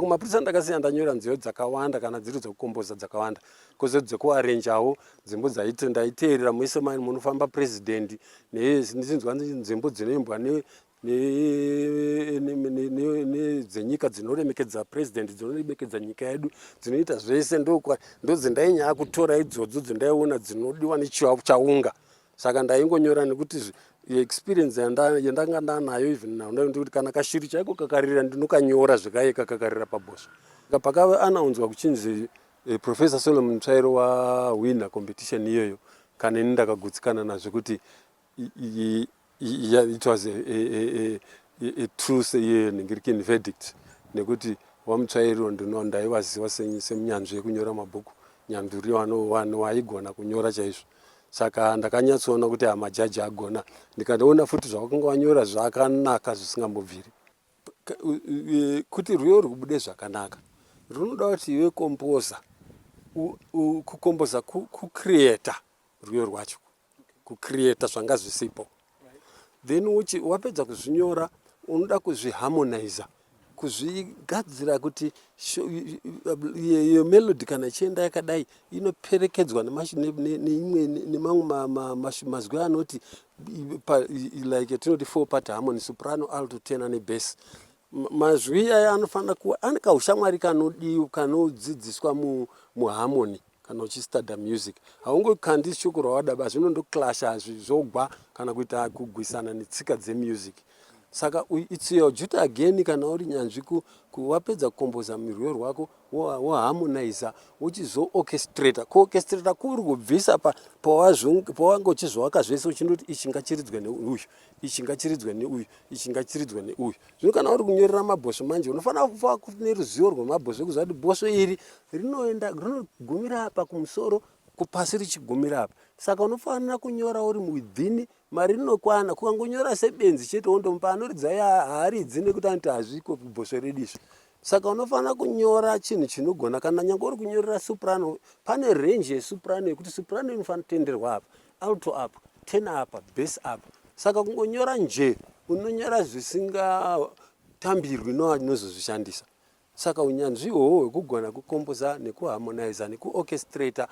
Kumapurisa ndakasiya ndanyora nziyo dzakawanda, kana dziri dzekukomboza dzakawanda, kozoti dzekuarenjawo nzimbo dzaiti ndaiteerera muise mani munofamba president, ndichinzwa nzimbo dzinoimbwa nedzenyika dzinoremekedza president, dzinoremekedza nyika yedu, dzinoita zvese. Ndodzendainyaya kutora idzodzo dzendaiona dzinodiwa nechaunga. Saka ndaingonyora nekuti experience yandanga ndanayo even now, ndikuti kana kashiri chaiko kakarira, ndinokanyora zvekaye kakarira pabhosvo. Pakava anaunzwa kuchinzi Professor Solomon Mutsvairo wawina competition iyoyo, kana ini ndakagutsikana nazvo kuti it was a true ningirikini verdict, nekuti vaMutsvairo ndaivaziva semunyanzvi yekunyora mabhuku, nyanduri waigona kunyora chaizvo. Saka ndakanyatsoona kuti amajaji agona, ndikatoona futi zvavakanga vanyora zvakanaka zvisingambobviri. Kuti rwiyo rwubude zvakanaka, runoda kuti iwe composer, kukomboza kucreata rwiyo rwacho, kucreata zvanga zvisipo. Then uchi wapedza kuzvinyora, unoda kuzviharmoniza, kuzvigadzira kuti iyo melody kana ichienda yakadai, inoperekedzwa neimwe nemamwe mazwi anoti like tinoti four part harmony: soprano, alto, tenor nebass. Mazwi aya anofanira kuva ane kaushamwari kanodiwa, kanodzidziswa muharmony. Kana uchistudya music, haungokandi shoko rawada ba, zvinondoclasha, zvogwa kana kuita kugwisana netsika dzemusic. Saka it's your duty again, kana uri nyanzvi, wapedza kukomboza rwiyo rwako, woharmoniza, wochizoorchestrata. Kuorchestrata kuri kubvisa pawanga uchizovaka zvese, uchindoti ichi ngachiridzwe neuyu, ichi ngachiridzwe neuyu, ichi ngachiridzwe neuyu. Zvino kana uri kunyorera mabhosvo manje, unofanira kuva neruzivo rwemabhosvo, kuziva kuti bhosvo iri rinoenda rinogumira apa kumusoro, kupasi richigumira apa. Saka unofanira kunyora uri within mari rinokwana. Kukangonyora sebenzi chete, wondomupa anoridza, haaridzi, nekuti anoti hazviko bhosvo redu izvi. Saka unofanira kunyora chinhu chinogona. Kana nyange uri kunyorera soprano, pane range yesoprano, yekuti soprano inofanira kutenderwa apa, alto apa, tenor apa, bass apa. Saka kungonyora nje, unonyora zvisingatambirwi noanozozvishandisa. Saka unyanzvi ihwohwo hwekugona kukomboza, nekuharmoniza, nekuorchestrata,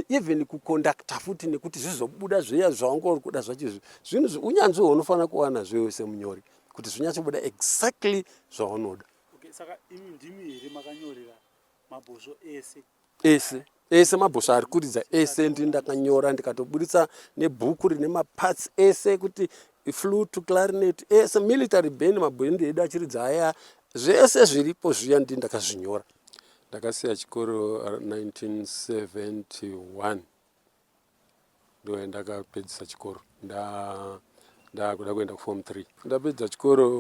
even kuconducta futi, nekuti zvizobuda zviya zvawanga uri kuda zvacho, zvinhu unyanzvi hwaunofanira kuva nazvo iwe semunyori, kuti zvinyatsobuda exactly zvaunoda. Okay, saka imi ndimi here makanyorera mabhosvo ese? Ese, ese mabhosvo ari kuridza ese ndi ndakanyora, ndikatoburitsa nebhuku rine maparts ese, kuti flute, clarinet, ese military band, mabhendi edu achiridza aya, zvese zviripo zviya ndi ndakazvinyora. Ndakasiya chikoro 1971, ndo ndakapedzisa chikoro, ndakuda kuenda kuform 3. Ndapedza chikoro,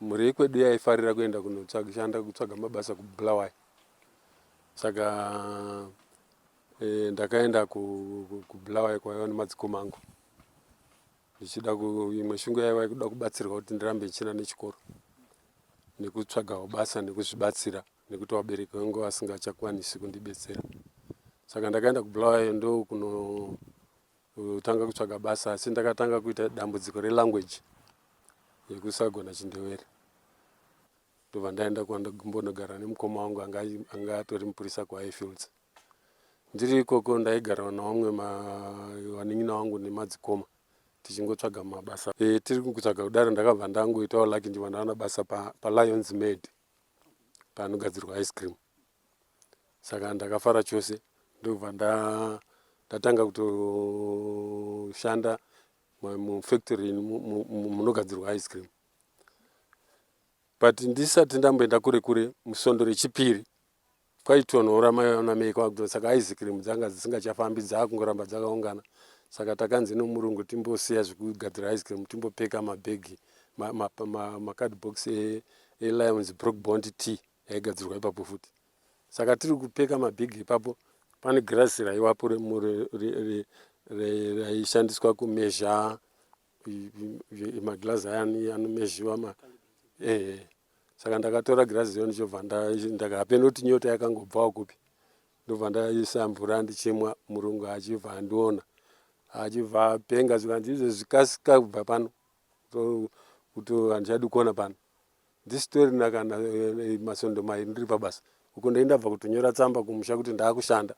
mhuri yekwedu yaifarira kuenda kunoshanda, kutsvaga mabasa kuBulawayo. Saka ndakaenda kuBulawayo kwaiva nemadzikoma angu, ndichida imwe shungu yaiva yekuda kubatsirwa kuti ndirambe ndichienda nechikoro nekutsvagawo basa nekuzvibatsira, nekuti vabereki vangu vasingachakwanisi kundibetsera. Saka ndakaenda kuBulawayo, ndokunotanga kutsvaga basa, asi ndakatanga kuita dambudziko relanguage, yekusagona chiNdevere. Ndobva ndaenda kumbonogara nemukoma wangu anga atori mupurisa kuHighfields. Ndiri ikoko ndaigara navamwe vanin'ina vangu nemadzikoma, tichingotsvaga mabasa. Tiri kutsvaga kudaro, ndakabva ndangoitawo lucky, ndibva ndawana basa paLions Made, panogadzirwa ice cream. Saka ndakafara chose, ndobva ndatanga kutoshanda mufactory munogadzirwa ice cream. But ndisati ndamboenda kure kure, musondo rechipiri kwaitonhora namei. Saka ice cream dzanga dzisingachafambi, dzakungoramba dzakaungana. Saka takanzi nomurungu timbosiya zvekugadzira ice cream, timbopeka mabhegi, macardbox eLions Brooke Bond tea yaigadzirwa ipapo futi. Saka tiri kupeka mabhegi ipapo, pane girazi raivapo raishandiswa kumezha, magirazi aya anomezhiwa. Ehe, saka ndakatora girazi iyo, ndichobva ndakapenda kuti nyota yakangobvawo kupi, ndobva ndaisa mvura ndichimwa. Murungu achibva andiona, achibva apenga, zvikanzi, "Izvo zvikasika kubva pano, kuti handichadi kuona pano." Ndisitorina kana eh, masondo mairi ndiri pabasa uko ndei ndabva kutonyora tsamba kumusha kuti ndaakushanda.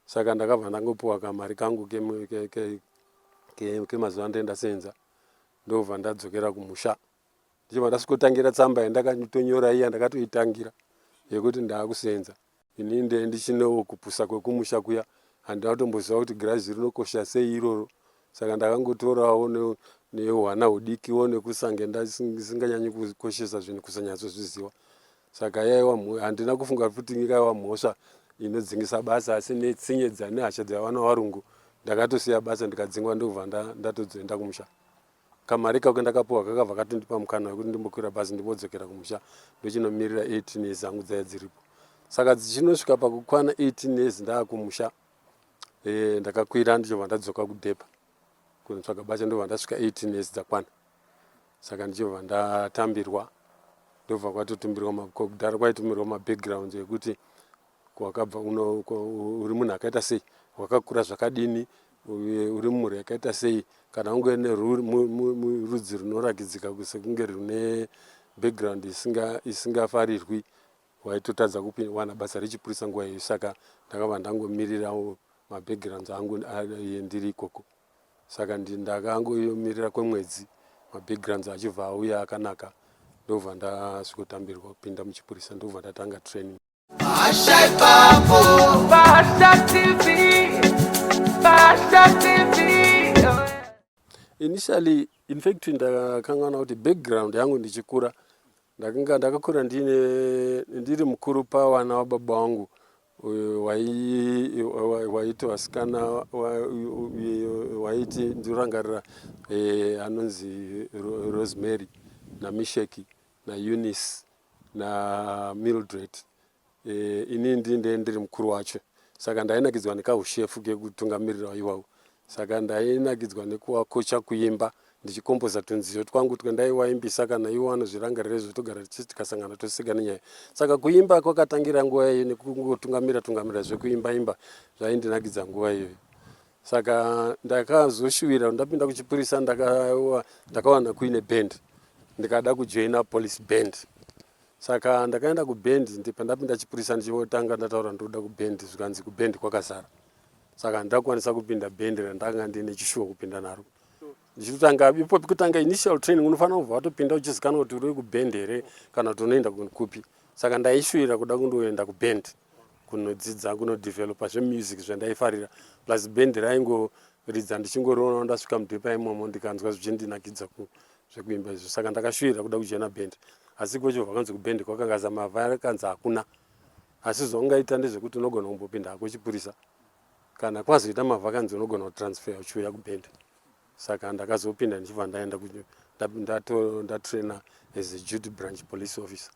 Saka ndakabva ndangopiwa kamari kangu kemazuva ndee ndasenza ndobva ndadzokera kumusha ndichibva ndasvikotangira tsamba yandakatonyora iya ndakatoitangira yekuti ndaakusenza. Ini ndee ndichinewo kupusa kwekumusha kuya handina kutomboziva kuti girazi rinokosha sei iroro saka ndakangotorawo nehwana hudikiwo nekusange ndisinganyanyi kukoshesa zvinhu kusanyatsozviziva saka yaiwa handina kufunga futi ingaiwa mhosva inodzingisa basa asi netsinye dzanehasha dzavana varungu ndakatosiya basa ndikadzingwa ndobva ndatozoenda kumusha. Kamari ikako ndakapiwa kakabva katondipa mukana wekuti ndimbokwira bhazi ndimbodzokera kumusha ndochinomirira 18 years dzangu dzaiya dziripo. Saka dzichinosvika pakukwana 18 years ndaakumusha e, ndakakwira ndichobva ndadzoka kudhepa kunotsvaga basa ndobva ndasvika 18 years dzakwana. Saka ndichobva ndatambirwa ndobva kwatotumirwa kudhara kwaitumirwa mabackgrounds ekuti Wakabva uno uri munhu akaita sei, wakakura zvakadini, uri mumhuri yakaita sei, kana unge nerudzi runorakidzika sekunge rune background isingafarirwi waitotadza kuwana basa rechipurisa nguva iyoyo. Saka ndakabva ndangomirirawo mabackgrounds angu ndiri ikoko. Saka ndakangomirira kwemwedzi mabackgrounds achibva auya akanaka ndobva ndasvikotambirwa kupinda muchipurisa ndobva ndatanga training. Pasha ipapo. Pasha TV. Pasha TV. Initially, in fact ndakanganwa kuti background yangu ndichikura ndakanga ndakakura ndine ndiri mukuru pavana wababa wangu waiti vasikana waiti ndinorangarira eh, anonzi Rosemary naMisheki naEunice naMildred eh, ini ndinde ndiri mukuru wacho saka ndainakidzwa nekahushefu kekutungamirira iwawo saka ndainakidzwa nekuvakocha kuimba ndichikomboza tunziyo twangu twendaiwaimbisa kana iwo anozvirangarira izvo togara tichiti tikasangana toseka nenyaya saka kuimba kwakatangira nguva iyoyo nekungotungamira tungamira zvekuimba imba zvaindinakidza nguva iyoyo saka ndakazoshuwira ndapinda kuchipurisa ndakawana kuine band ndikada kujoina police band saka ndakaenda kuband ndipandapinda chipurisa ndichitanga ndataura ndoda kuband zvikanzi kuband kwakazara saka ndakwanisa kupinda band randanga ndine chishuwo kupinda naro ndichitotanga ipo kutanga initial training unofanira kubva watopinda uchizikanwa kuti uri kuband here kana kuti unoenda kupi saka ndaishuwira kuda kundoenda kuband kunodzidza kunodevelopa zvemusic zvandaifarira plus band raingoridza ndichingoriona ndasvika mudhepa imomo ndikanzwa zvichindinakidza zvekuimba izvo saka ndakashuwira kuda kujoina band asi kocho vakanzi kuband kwakanga zamavha akanzi hakuna asi zvaungaita ndezvekuti unogona kumbopinda hako chipurisa kana kwazoita mavhakanzi unogona kutransfer uchiuya kuband saka ndakazopinda ndichibva ndaenda ndatrainer as a duty branch police officer.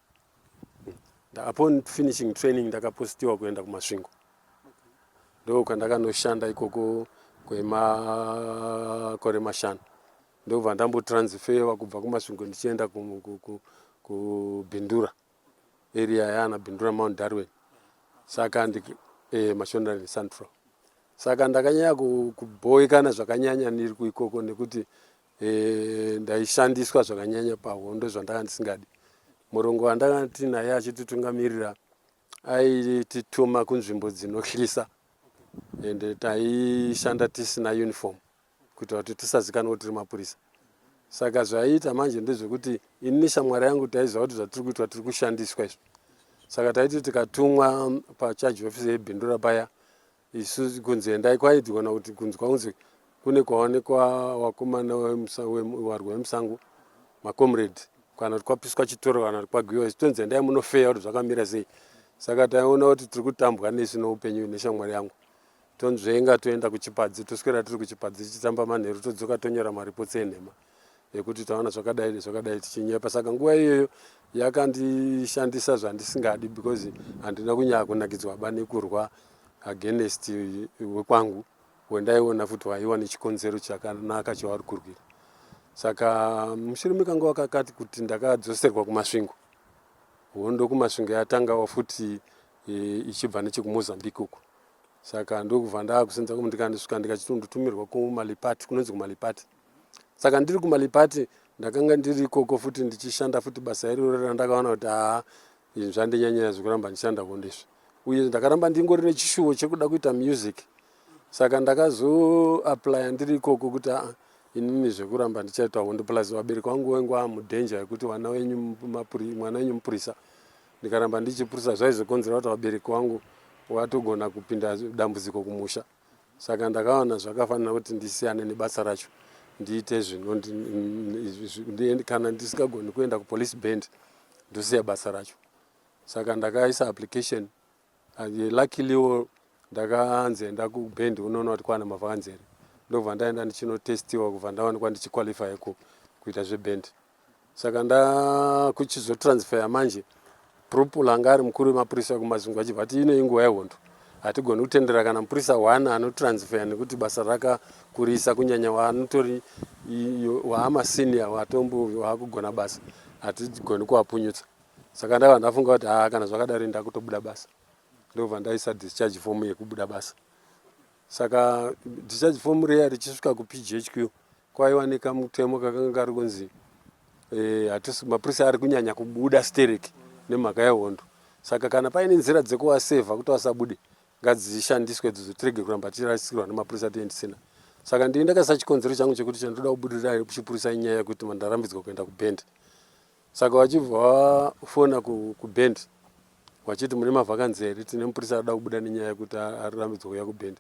Upon finishing training ndakapostiwa kuenda kuMasvingo ndokwandakanoshanda ikoko kwemakore mashanu ndobva ndambotransferwa kubva kuMasvingo ndichienda kuBindura area yaana Bindura Mount Darwin saka eh, Mashonaland Central saka ndakanyanya kubhowekana zvakanyanya ndiri kuikoko nekuti E, ndaishandiswa zvakanyanya pahondo zvandanga ndisingadi. Murongo wandanga tinaye achititungamirira aitituma kunzvimbo dzinotyisa ende taishanda tisina uniform kuitira kuti tisazikanwa kuti tiri mapurisa. Saka zvaiita manje ndezvekuti ini neshamwari yangu taiziva kuti zvatiri kuitwa tiri kushandiswa izvo. Saka taiti tikatumwa pacharge office yebhindura paya Isu kunzi endai kwaigona kuti kunzwa kunzi kune kwaonekwa wakomana warwi wemusango macomrade kana kuti kwapiswa chitoro kana kuti kwagwiwa isu tonzi endai munofeya kuti zvakamira sei saka taiona kuti tiri kutambwa nesu noupenyu neshamwari yangu tonzvenga toenda kuchipadzi toswera tiri kuchipadzi tichitamba manheru todzoka tonyora maripotsi enhema yekuti taona zvakadai nezvakadai tichinyepa saka nguva iyoyo yakandishandisa zvandisingadi because handina kunyaya kunakidzwa ba nekurwa against wekwangu wendaiona futi waiwa nechikonzero chakanaka chavari kurwira saka mushure mekanguva kakati kuti ndakadzoserwa kumasvingo hondo kumasvingo yatangawo futi e, ichibva nechekumozambique uko saka ndokubva ndaakusenza ndikandisvika ndikachitondotumirwa kumalipati kunonzi kumalipati saka ndiri kumalipati Ndakanga ndiri ikoko futi ndichishanda futi basa iroro randakaona kuti haa, izvi zvandinyanyira zvekuramba ndichishanda hondo izvi. Uye ndakaramba ndingori nechishuwo chekuda kuita music. Saka ndakazoaplya ndiri ikoko kuti aa, inini zvekuramba ndichaita hondo, plus vabereki vangu vainge vamudanger yekuti vana venyu mwana wenyu mupurisa. Ndikaramba ndichipurisa zvaizokonzera kuti vabereki vangu vatogona kupinda dambudziko kumusha. Saka ndakaona zvakafanira kuti ndisiyane nebasa racho, ndiite zvino kana ndisingagoni kuenda kupolice band ndosiya basa racho. Saka ndakaisa application. Luckilywo ndakanzi enda kuband unoona kuti kwana mavakanzi here. Ndobva ndaenda ndichinotestiwa kubva ndawanikwa ndichiqualify kuita zveband. Saka ndakuchizotransferya manje, Propul anga ari mukuru wemapurisa ekuMasvingo achibva ati ino inguva yehondo, hatigoni kutendera kana mupurisa one anotransferya nekuti basa rakakurisa, kunyanya waanotori waamasenior watombo waakugona basa, hatigoni kuvapunyutsa. Saka ndabva ndafunga kuti haa, kana zvakadaro ndakutobuda basa. Ndobva ndaisa discharge form yekubuda basa. Saka discharge form riya richisvika kuPGHQ, kwaiva nekamutemo kakanga kari kunzi hatisi mapurisa ari kunyanya kubuda stereki nemhaka yehondo. Saka kana paine nzira dzekuvasevha kuti vasabude, ngadzishandiswe idzodzo, tirege kuramba tichirasikirwa nemapurisa tiye tisina. Saka ndini ndakaisa chikonzero changu chekuti chandoda kubudirira kuchipurisa inyaya yekuti ndarambidzwa kuenda kuband. Saka vachibva vafona kuband vachiti mune mavhakanzi here, tine mupurisa arikuda kubuda nenyaya yekuti arambidzwa kuuya kuband.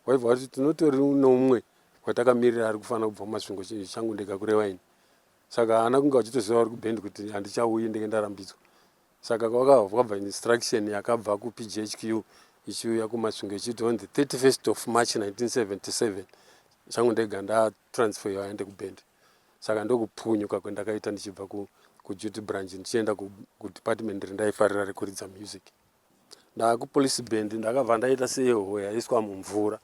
Vaibva vati tinotori neumwe watakamirira ari kufanira kubva muMasvingo, changu ndega kureva ini. Saka haana kunge vachitoziva vari kuband kuti handichauyi, ndenge ndarambidzwa. Saka kwakabva instruction yakabva kuPGHQ ichiuya kuMasvingo ichiti on the 31st of March 1977 changu ndega ndatransferwa aende kuband. Saka ndokupunyuka kwendakaita ndichibva kuduty branch ndichienda kudepartment randaifarira rekuridza music. Ndaakupolice band ndakabva ndaita sehove yaiswa mumvura.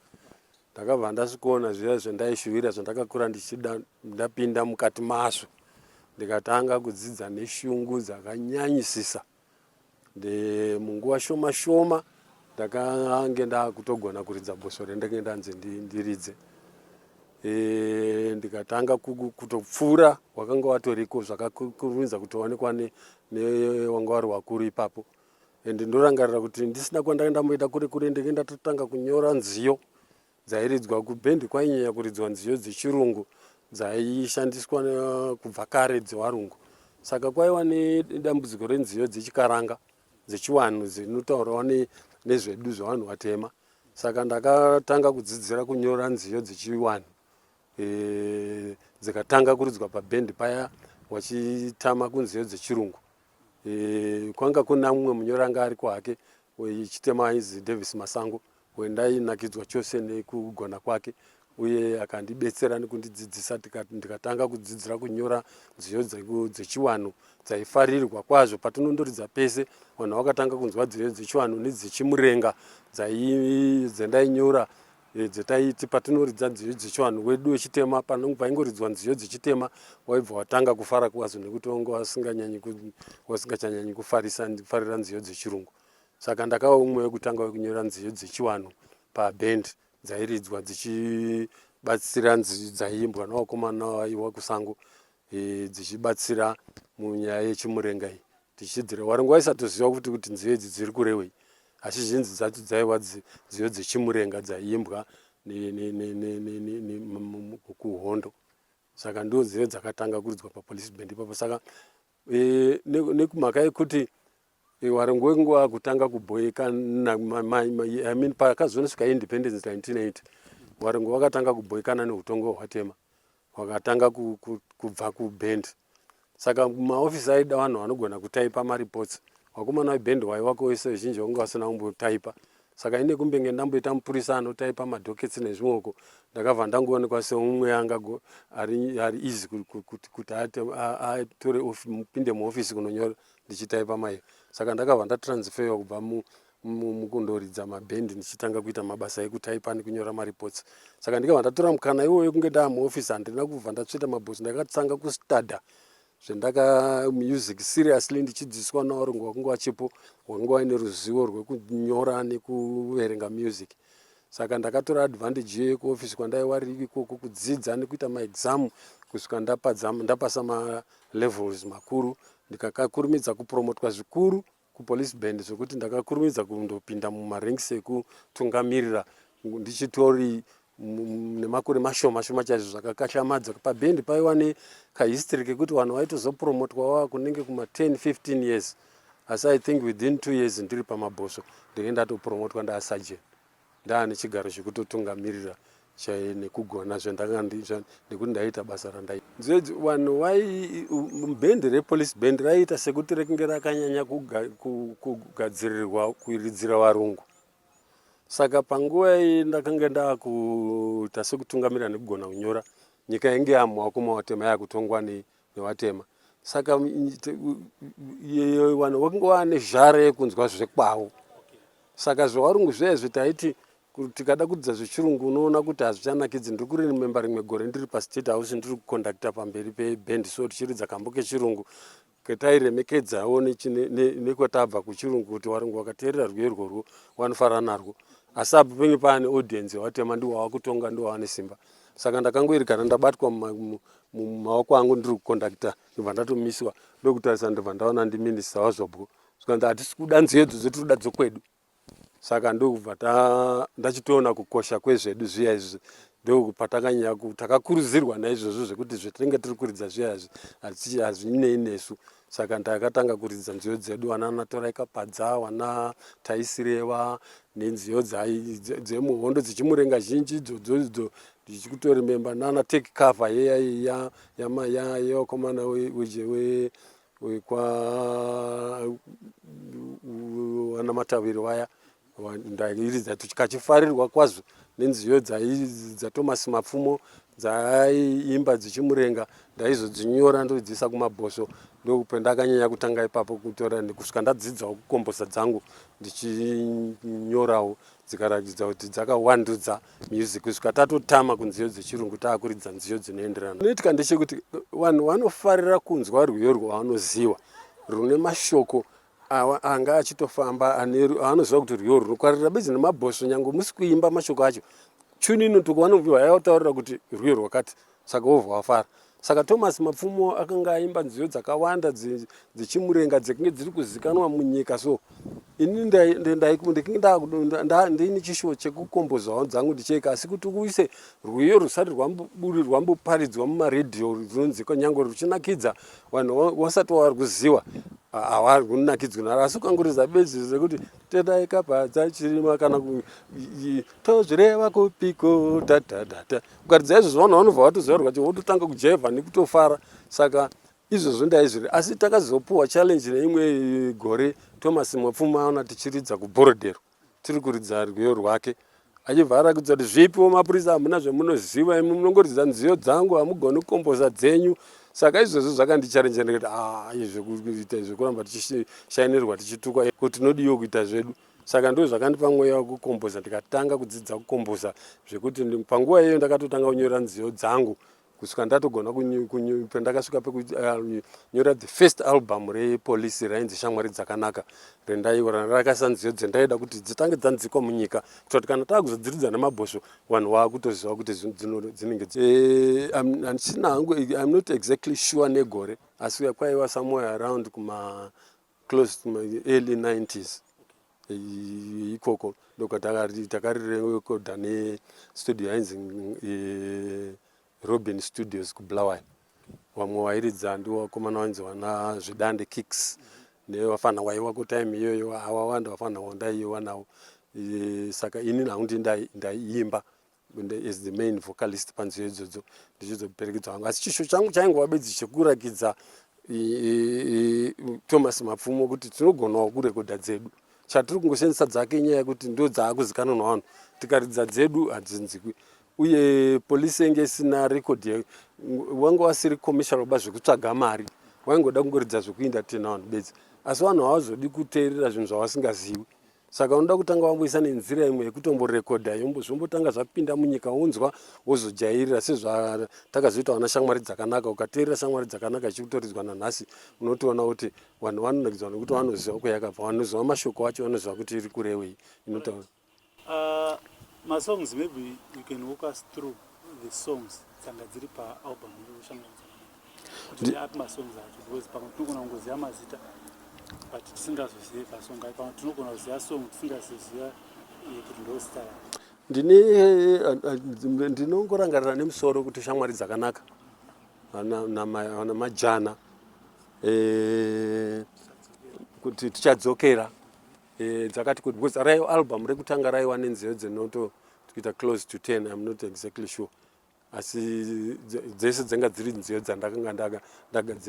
Ndakabva ndasvikoona zviya zvandaishuvira zvandakakura ndichida, ndapinda mukati mazvo ndikatanga kudzidza neshungu dzakanyanyisisa. Munguva shoma shoma ndakange ndakutogona kuridza bhosvo rendenge ndanzi ndiridze. Ndikatanga kutopfuura wakanga watoriko zvakakurumidza kutoonekwa newanga wari wakuru ipapo. And ndorangarira kuti ndisina kwandanga ndamboita kure kure, ndenge ndatotanga kunyora nziyo dzairidzwa kubhendi. Kwainyanya kuridzwa nziyo dzechirungu dzaishandiswa kubva kare dzevarungu. Saka kwaiva nedambudziko renziyo dzechikaranga, dzechivanhu, dzinotaurawo nezvedu zvevanhu vatema. Saka ndakatanga kudzidzira kunyora nziyo dzechivanhu dzikatanga kuridzwa pabhendi paya, wachitama kunziyo dzechirungu. Kwanga kuna mumwe munyori anga ariko hake wechitema ainzi Davis Masango, wendainakidzwa chose nekugona kwake, uye akandibetsera nekundidzidzisa. Ndikatanga kudzidzira kunyora nziyo dzechivanhu dzaifarirwa kwazvo. Patinondoridza pese vanhu vakatanga kunzwa nziyo dzechivanhu nedzechimurenga dzendainyora, dzetaiti patinoridza nziyo dzechivanhu wedu wechitema, paingoridzwa nziyo dzechitema waibva watanga kufara kwazvo nekuti wanga wasingachanyanyi kufarira nziyo dzechirungu. Saka ndakava umwe wekutanga wekunyora nziyo dzechivanhu paband dzairidzwa dzichibatsira, dzaiimbwa nevakomana vaiwa kusango, dzichibatsira munyaya yechimurenga iyi. Tichidzira warungu vaisatoziva kuti nziyo idzi dziri kurevei, asi zhinji dzacho dzaiva nziyo dzechimurenga dzaiimbwa kuhondo. Saka ndo nziyo dzakatanga kuridzwa papolice band ipapo. Saka nekumhaka yekuti warungu wenguva kutanga kubhoekana, I mean, pakazonosvika independence 1980, warungu vakatanga kubhoekana neutongo hwatema, wakatanga kubva kuband. Saka maofisi aida vanhu vanogona kutaipa mareports. Vakomana veband waivako wese vazhinji vanga vasina kumbotaipa. Saka ine kumbenge ndamboita mupurisa anotaipa madhoketsi nezvimweko, ndakabva ndangoonekwa seumwe anga ari easy kuti atore pinde muofisi kunonyora ndichitaipa maiyo. Saka ndakabva ndatransferwa kubva mukundoridza mabhendi ndichitanga kuita mabasa ekutaipa nekunyora mareports. Saka ndikabva ndatora mukana iwoyo kunge ndaa muofisi, handina kubva ndatsveta mabhosi, ndakatanga kustada zvendaka music seriously, ndichidzidziswa navarungu vakanga vachipo, vakanga vaine ruzivo rwekunyora nekuverenga music. Saka ndakatora advantage iyoyo kuofisi kwandaiva riri ikoko kudzidza nekuita maexam. Kusvika ndapadza ndapasa malevels makuru, ndikakakurumidza kupromotwa zvikuru kupolice band, zvekuti ndakakurumidza kundopinda mumaranks ekutungamirira ndichitori nemakore mashoma shoma chaizvo. Zvakakahyamadza pabhendi. Paiva nekahistory kekuti vanhu vaitozopromotwa wava kunenge kuma 10 15 years, asi I think within 2 years ndiri pamabhosvo ndinge ndatopromotwa ndaasergeant, ndaane chigaro chekutotungamirira nekugona zvendanga nekuti ndaita basa randai. Vanhu vai bhendi repolice band raiita sekuti rekunge rakanyanya kugadzirirwa kuridzira varungu. Saka panguva iyi ndakanga ndaakuita sekutungamirira nekugona kunyora. Nyika yainge yamumaoko mavatema, yakutongwa nevatema, saka vanhu vakanga vane zhara yekunzwa zvekwavo. Saka zvevarungu zvezvi taiti tikada kudzidza zvechirungu, unoona kuti hazvichanakidzi. Ndiri kurememba rimwe gore ndiri paState House, ndiri kukondakta pamberi pebhendi, so tichiridza kambo kechirungu ketairemekedzawo nekwatabva kuchirungu, kuti varungu vakateerera rwiyo irworwo vanofara narwo. Asi apo penge paane audience yevatema, ndiwo wava kutonga, ndiwo wava nesimba. Saka ndakangoerekana ndabatwa mumaoko angu ndiri kukondakta, ndobva ndatomiswa. Ndokutarisa, ndobva ndaona ndiminista waZvobgo. Zvikanzi, "Hatisi kuda nziyo idzodzo, tiri kuda dzokwedu." Saka ndokubva ndachitoona kukosha kwezvedu zviya izvi. Ndopatakanyanya takakurudzirwa naizvozvo zvekuti zvetinenge tiri kuridza zviya izvi hazvinei nesu. Saka ndakatanga kuridza nziyo dzedu, vana Torai Kapadza, vana Taisireva, nenziyo dzemuhondo dzechimurenga zhinji idzodzo idzo. Ndichikutorememba nana Take Cover yevakomana wekwa vana Mataviri vaya. Ndairidza tikachifarirwa kwazvo nenziyo dzaThomas Mapfumo dzaiimba dzichimurenga. Ndaizodzinyora ndodziisa kumabhosvo. Ndopendakanyanya kutanga ipapo kutora, kusvika ndadzidzawo kukombosa dzangu ndichinyorawo, dzikaratidza kuti dzakawandudza music, kusvika tatotama kunziyo dzechirungu, taakuridza nziyo dzinoenderana. Inoitika ndechekuti vanhu vanofarira kunzwa rwiyo rwavanoziva, rune mashoko anga achitofamba, aanoziva kuti rwiyo runokwarira bedzi nemabhosvo. Nyange musi kuimba mashoko acho, tune inotoka vanobva yataurira kuti rwiyo rwakati, saka wobva wafara. Saka Thomas Mapfumo akanga aimba nziyo dzakawanda dzechimurenga dzekunge dziri kuzikanwa munyika. So ini ndikinge ndine chishuwo chekukombozawo dzangu ndicheka, asi kuti uise rwiyo rusati rwamboburi rwamboparidzwa mumaredhiyo runonzikwa, nyange ruchinakidza, vanhu vasati varikuziva havarikunakidzwi naro. Asi ukangoridza bedzi sekuti "Tendai Kapadza chirima" kana "Tozvireva kupiko tatadata", ukaridza izvozvo vanhu vanobva vatoziva rwacho, vototanga kujaivha nekutofara. Saka izvozvo ndaizviri. Asi takazopuwa challenge neimwe gore, Thomas Mapfumo aona tichiridza kuBorrowdale, tiri kuridza rwiyo rwake, achibva arakidza kuti, "Zvipiwo mapurisa, hamuna zvemunoziva imi, munongoridza nziyo dzangu, hamugoni kukomboza dzenyu." Saka izvozvo zvakandichallenja, ndikati, "Ah, izvi zvekuramba tichishainirwa, tichitukwa, kuti tinodiwo kuita zvedu." Saka ndo zvakandipa mweya wekukomboza. Ndikatanga kudzidza kukomboza, zvekuti panguva iyoyo ndakatotanga kunyora nziyo dzangu, kusvika ndatogona pendakasvika pekunyora the first album repolice rainzi Shamwari Dzakanaka, rendaiora rakaisa nziyo dzendaida kuti dzitange dzanzikwa munyika, kuitira kuti kana taakuzodziridza nemabhosvo vanhu vaakutoziva kuti dzinenge. Handisina hangu, I'm not exactly sure negore, asi kwaiva somewhere around kuma close to my early 90s ikoko. Ndokwatakarirekodha nestudio yainzi Robin Studios kuBulawayo. Vamwe vairidza ndivo vakomana vainzi vana Zvidande Kicks nevafana waiva kutime iyoyo awawanda vafana wandaiva navo. Saka ini hangu ndaiimba as the main vocalist panziyo idzodzo, ndichizoperekedza vangu. Asi chishuwo changu chaingova bedzi chekurakidza Thomas Mapfumo kuti tinogonawo kurekodha dzedu. Chatiri kungoshandisa dzake inyaya yekuti ndo dzaakuzikanwa navanhu, tikaridza dzedu hadzinzikwi. Uye polisi yenge isina record, wanga wasiri commercial ba zvekutsvaga mari, waingoda kungoridza zvekuenda tena vanhu bedzi. Asi vanhu havazodi kuteerera zvinhu zvavasingazivi, saka unoda kutanga wamboisa nenzira imwe yekutomborekodha, zvombotanga zvapinda munyika, wonzwa, wozojairira, sezvatakazoita vana Shamwari Dzakanaka. Ukateerera Shamwari Dzakanaka ichikutoridzwa nanhasi, unotoona kuti vanhu vanonakidzwa nekuti vanoziva kwayakabva, vanoziva mashoko acho, vanoziva kuti iri kurevei inotaura. Masongs, maybe you can walk us through. the songs dzanga dziri paalbum yekushamwari dzakanaka, kuti ndeapi masongs acho, because pamwe tinogona kungoziva mazita but tisingazozive kasong acho. Pamwe tinogona kuziva song tisingazoziva kuti ndo zita rako. Ndine ndinongorangarira nemusoro kuti Shamwari Dzakanaka namajana, kuti Tichadzokera, dzakati kuti, because raiwa album rekutanga raiwa nenziyo dzinoto kuita close to 10, I'm not exactly sure, asi dzese dzenga dziri nziyo dzandakanga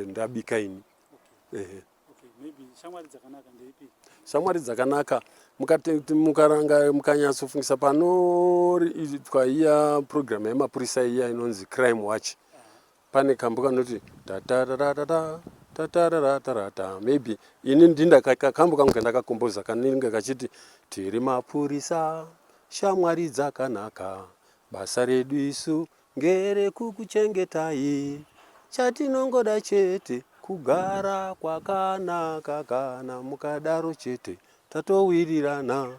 ndabika ini, ehe. Okay, maybe Shamwari Dzakanaka ndeipi? Shamwari Dzakanaka, mukaranga mukanyatsofungisa panoitwa iya program yemapurisa iya inonzi Crime Watch, pane kambo kanoti tatararata tatararatarata. Maybe ini ndinda kambo kangu kandakakomboza kanenge kachiti, "Tiri mapurisa, shamwari dzakanaka, basa redu isu ngerekukuchengetai, chatinongoda chete kugara kwakanaka, kana mukadaro chete tatowirirana.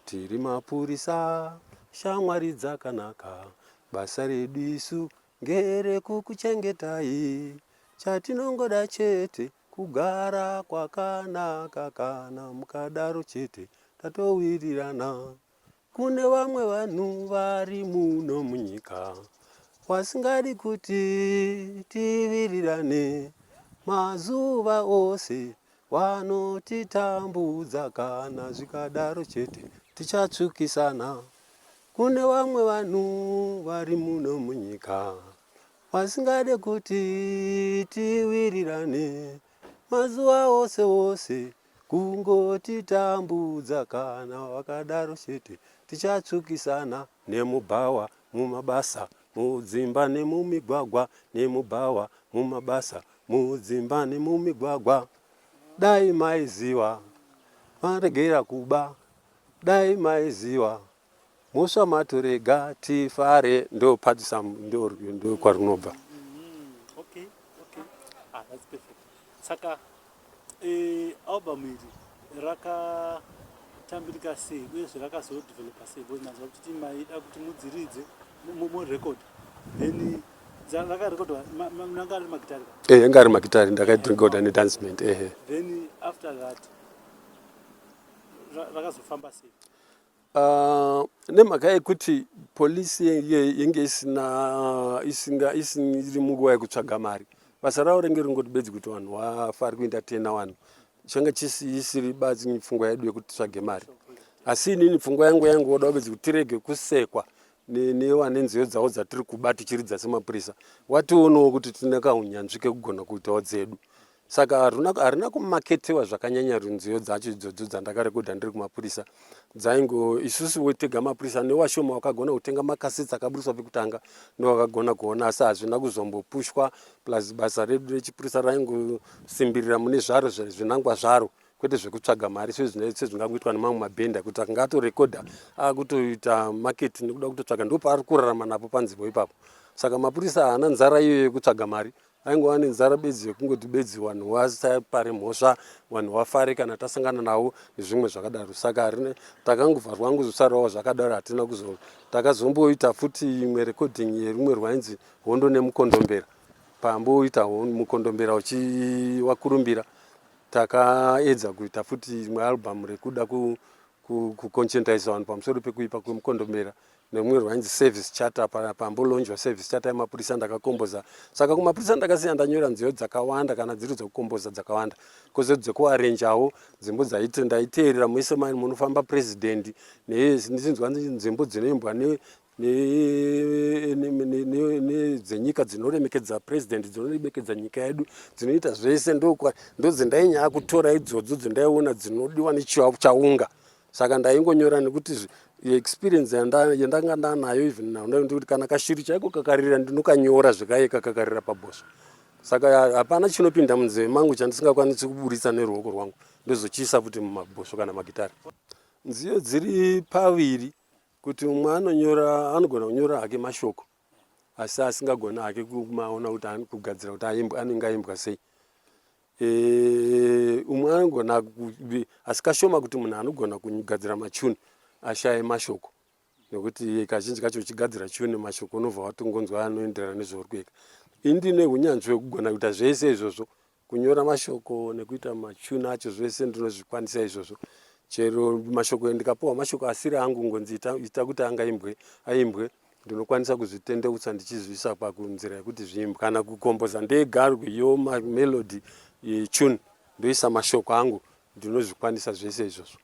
Tiri mapurisa, shamwari dzakanaka, basa redu isu ngerekukuchengetai, chatinongoda chete kugara kwakanaka, kana mukadaro chete tatowirirana. Kune vamwe vanhu vari muno munyika vasingadi kuti tiwirirane, mazuva ose vanotitambudza, kana zvikadaro chete tichatsvukisana. Kune vamwe vanhu vari muno munyika vasingade kuti tiwirirane, mazuva ose ose kungotitambudza, kana vakadaro chete tichatsvukisana, nemubhawa, mumabasa, mudzimba nemumigwagwa, nemubhawa, mumabasa, mudzimba nemumigwagwa. Dai maiziva maregera kuba, dai maiziva mhosva matorega, tifare." Ndo patisa ndo kwarunobva. Okay, ah, that's perfect. Saka album iri rakatambirika sei, uyezve rakazodevelopa sei? Because ndanzwa kuti maida kuti mudziridze murecord, then rakarekodwa nanga ari magitari? Anga ari magitari, ndakairekoda nedancement, ehe. Then after that rakazofamba sei? Nemhaka yekuti polisi yenge isina isinga isiri munguva yekutsvaga mari, basa ravo renge ringoti bedzi kuti vanhu vafari kuentertaina vanhu. Changa isiri batsi pfungwa yedu yekuti titsvage mari, asi inini pfungwa yangu yangoda bedzi kuti tirege kusekwa nevane nziyo dzavo dzatiri kuba tichiridza semapurisa, wationawo kuti tine kaunyanzvi kekugona kuitawo dzedu. Saka harina kumaketewa zvakanyanya. Nziyo dzacho idzodzo dzandakarekodha ndiri kumapurisa dzaingo isusu tega mapurisa newashoma wakagona kutenga makasets akaburiswa pekutanga ndowakagona kuona, asi hazvina kuzombopushwa. Plus basa redu rechipurisa raingosimbirira mune zvaro zvinangwa zvaro, kwete zvekutsvaga mari sezvingangoitwa nemamwe mabhendi ekuti akanga atorekodha akutoita market nekuda kutotsvaga, ndo paari kurarama napo panzvimbo ipapo. Saka mapurisa haana nzara iyoyo yekutsvaga mari, aingova nenzara bedzi yekungoti bedzi vanhu vasapare mhosva, vanhu vafare kana tasangana navo nezvimwe zvakadaro. Saka harine takangobva rwangozosarawo zvakadaro. Hatina kuzo takazomboita futi imwe recording yerumwe rwainzi Hondo Nemukondombera. Pamboita mukondombera uchiwakurumbira, takaedza kuita futi imwe album rekuda kuconscientise vanhu pamusoro pekuipa kwemukondombera, nerumwe rwainzi Service Charter. Pambolonjwa Service Charter yemapurisa, ndakakomboza. Saka kumapurisa ndakasiya ndanyora nziyo dzakawanda, kana dziri dzekukomboza dzakawanda, kozo dzekuarenjawo nzimbo dzaiti ndaiteerera muise munofamba president, ndichinzwa nzimbo dzinoimbwa nedzenyika dzinoremekedza president, dzinoremekedza nyika yedu, dzinoita zvese, ndodzendainyaya kutora idzodzo dzendaiona dzinodiwa nechaunga. Saka ndaingonyora nekuti experience yandanga ndanayo, even now ndikuti kana kashiri chaiko kakarira ndinokanyora zvekaye kakarira pabhosvo. Saka hapana chinopinda munzeve mangu chandisingakwanisi kuburitsa neruoko rwangu ndozochiisa futi mumabhosvo kana magitari. Nziyo dziri paviri, kuti umwe anonyora, anogona kunyora hake mashoko asi asingagoni hake kumaona kuti kugadzira kuti anenge aimbwa sei. Umwe anogona, asi kashoma kuti munhu anogona kugadzira machuni ashaye mashoko. Nekuti kazhinji kacho uchigadzira tune, mashoko unobva watongonzwa anoenderana nezvauri kuita. Ini ndine unyanzvi hwekugona kuita zvese izvozvo, kunyora mashoko nekuita matune acho, zvese ndinozvikwanisa izvozvo. Chero mashoko, ndikapiwa mashoko asiri angu, ngonzi ita kuti angaimbwe, aimbwe, ndinokwanisa kuzvitendeutsa ndichizviisa pakunzira yekuti zviimbwe. Kana kukomboza ndega rwiyo, mamelody, tune, ndoisa mashoko angu, ndinozvikwanisa zvese izvozvo.